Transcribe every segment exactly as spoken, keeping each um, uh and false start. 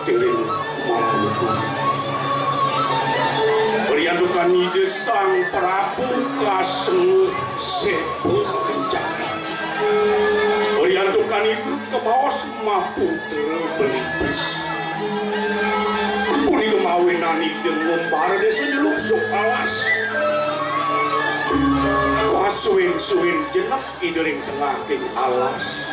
Tiring malam. Riantukan Ida Sang Prabu kasengguh sepa kencana. Riantukan Ida kabaos maputra belipis. Punika mawinan Ida ngumbar desa nyelupsuk alas. Kasuwin-suwin jenek Ida ring tengahing alas.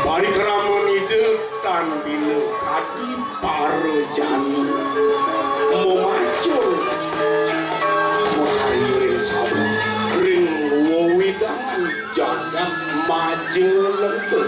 Parikraman Ida tan bina kadi para jani mamacul makarya ring sabda ring wewidangan jagat Majalengka.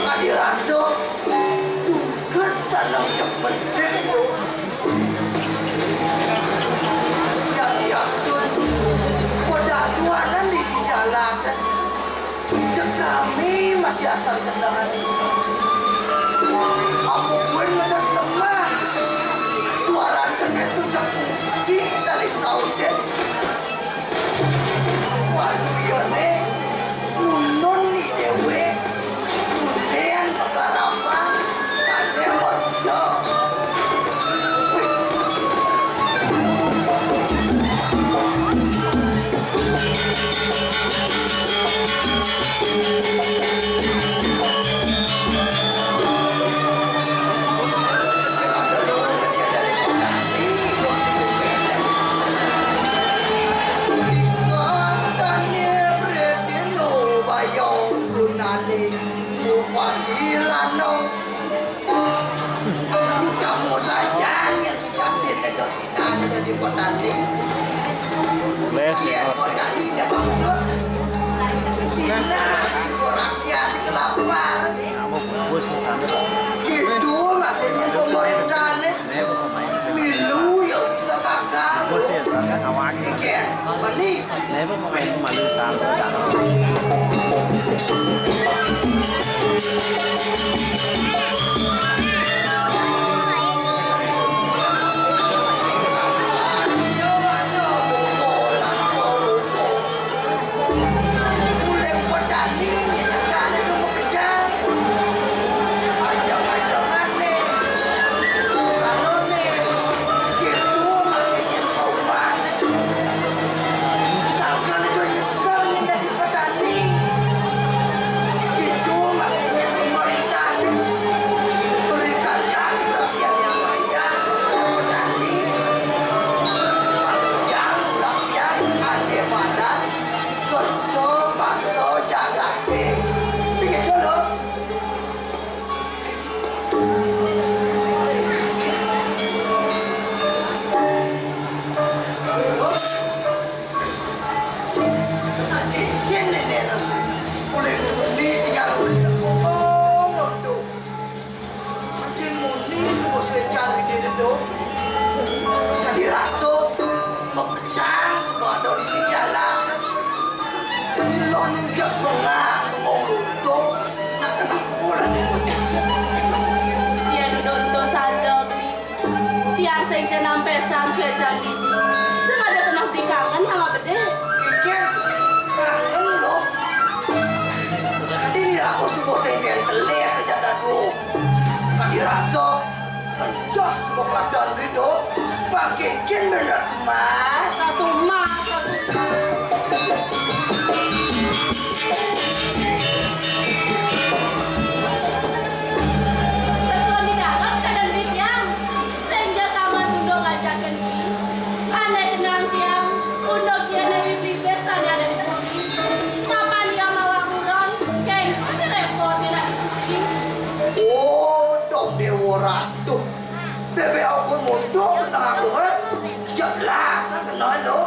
Kadi rasa tungked tanem jeg medrip. Yang yastun, pedaduanan di jalas. Jeg rami masih asal kendangan. Aku pun ngedes lemah. Suaran teges tu jeg muci saling saudin. Walu iyone, nunun ni dewe, nunden magarapan, kade merda. Utamu saja yang sudah pindah ke Nah, jadi petani. Yen petani dah bangkrut. Sina, si rakyat kelapar. Gitu nasibnya pemerintah nih. Milu ya bisa gagal. Iki, beli. Sangkal itu nyesel nih dadi petani. Kin bener, Mas. Satu emas, satu emas. Sesuai di dalam keadaan Bibiyang, sehingga kaman unduk ngajakin ni. Ane kenang tiang, unduk tiang dari beli besan yang ada di puri. Kapan dia mawa buron, kengkos repot di puri. Oh, dong Dewa Ratu. Bebek aku mundur, kenang lu, eh. Jelas, kenang lu.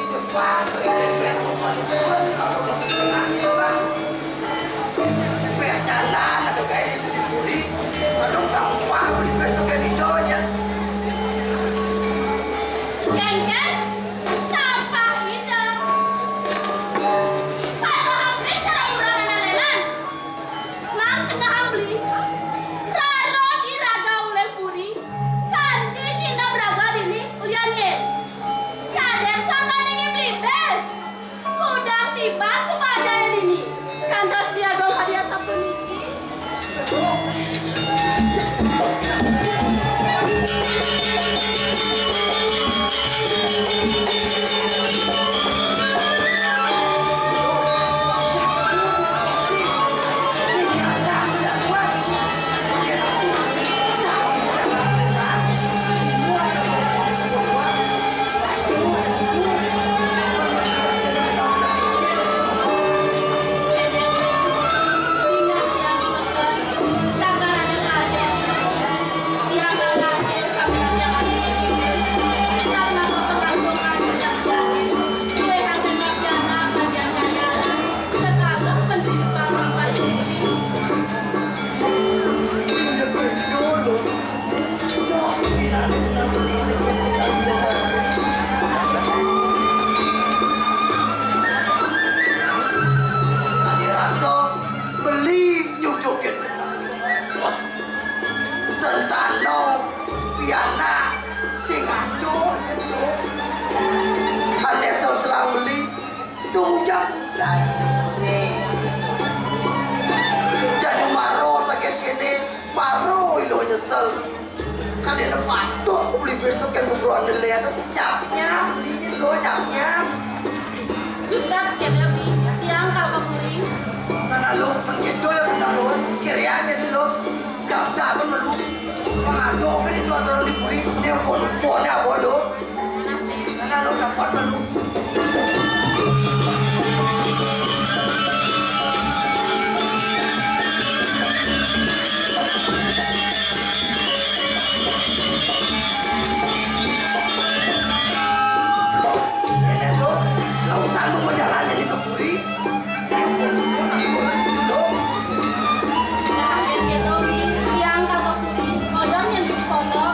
Hidup waktu ini, bebek aku mundur, kalau mau kenang orang. Bebek nyanan, ada gaya itu dicuri. Aduh, gampang, di besok ini doanya. Kengkeng, kenapa itu? Kalau hampir cara urang nalenan. Nang kena hambli, raro diraga ulih puri, kanti nina beraga dini ulian yé. Kadén sangkan niki blibis. Kudang tiban suba ajaé dini. Kantos diagung hadiah sapuniki. Beli nyucukin. Sentano pianak sing acuh. Ané selang beli tujak. Jadi maro sakit kéné, maro ilu nyesel. Kadéna patuh beli besok yang bubuhan nelayan nyap-nyap, beli gitu nyap-nyap. Jutat kéné beli tiang ka puri. Mana lu, mengkitu ya benar lu, kirian ya lu. Daftar pun lu. Pangado kan itu aturan di puri, ini pon-, ponnya apa lu? Mana lu dapat lu? Ini tuh, lautan mau jalan jadi ke puri. Ini pun, pun, pun, pun, pun. Nah, yang gitu, Wi. Tiang ka puri. Odong yang di pondok.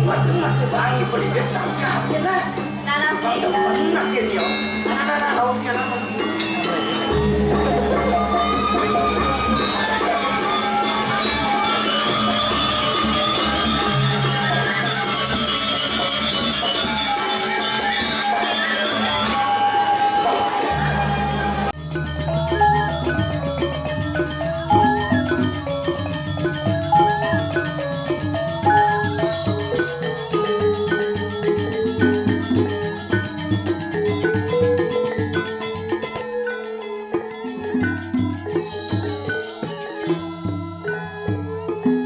Waduh, masih wangi, beli pesta tangkapnya, nah. Nah, nanti. Bang, yang pernah dia, dia. Nah, nah, nah, nah, lauknya, nah.